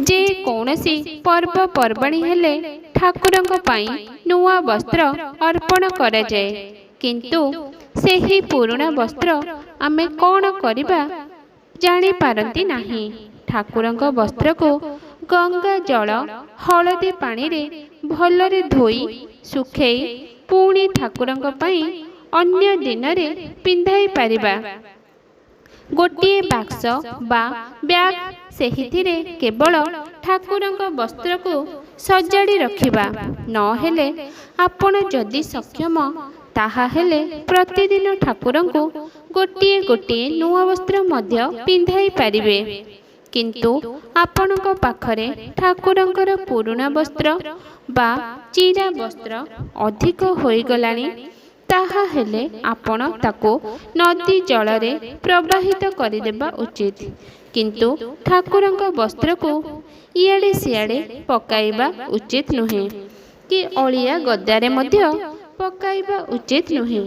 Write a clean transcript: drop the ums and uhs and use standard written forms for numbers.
ଯେ କୌଣସି ପର୍ବପର୍ବାଣି ହେଲେ ଠାକୁରଙ୍କ ପାଇଁ ନୂଆ ବସ୍ତ୍ର ଅର୍ପଣ କରାଯାଏ, କିନ୍ତୁ ସେହି ପୁରୁଣା ବସ୍ତ୍ର ଆମେ କ'ଣ କରିବା ଜାଣିପାରନ୍ତି ନାହିଁ। ଠାକୁରଙ୍କ ବସ୍ତ୍ରକୁ ଗଙ୍ଗା ଜଳ, ହଳଦୀ ପାଣିରେ ଭଲରେ ଧୋଇ ଶୁଖେଇ ପୁଣି ଠାକୁରଙ୍କ ପାଇଁ ଅନ୍ୟ ଦିନରେ ପିନ୍ଧାଇ ପାରିବା। ଗୋଟିଏ ବାକ୍ସ ବା ବ୍ୟାଗ୍, ସେହିଥିରେ କେବଳ ଠାକୁରଙ୍କ ବସ୍ତ୍ରକୁ ସଜାଡ଼ି ରଖିବା। ନହେଲେ ଆପଣ ଯଦି ସକ୍ଷମ, ତାହା ହେଲେ ପ୍ରତିଦିନ ଠାକୁରଙ୍କୁ ଗୋଟିଏ ଗୋଟିଏ ନୂଆ ବସ୍ତ୍ର ମଧ୍ୟ ପିନ୍ଧାଇ ପାରିବେ। କିନ୍ତୁ ଆପଣଙ୍କ ପାଖରେ ଠାକୁରଙ୍କର ପୁରୁଣା ବସ୍ତ୍ର ବା ଚିରା ବସ୍ତ୍ର ଅଧିକ ହୋଇଗଲାଣି, ତାହା ହେଲେ ଆପଣ ତାକୁ ନଦୀ ଜଳରେ ପ୍ରବାହିତ କରିଦେବା ଉଚିତ। କିନ୍ତୁ ଠାକୁରଙ୍କ ବସ୍ତ୍ରକୁ ଇଆଡ଼େ ସିଆଡ଼େ ପକାଇବା ଉଚିତ ନୁହେଁ କି ଅଳିଆ ଗଦାରେ ମଧ୍ୟ ପକାଇବା ଉଚିତ ନୁହେଁ।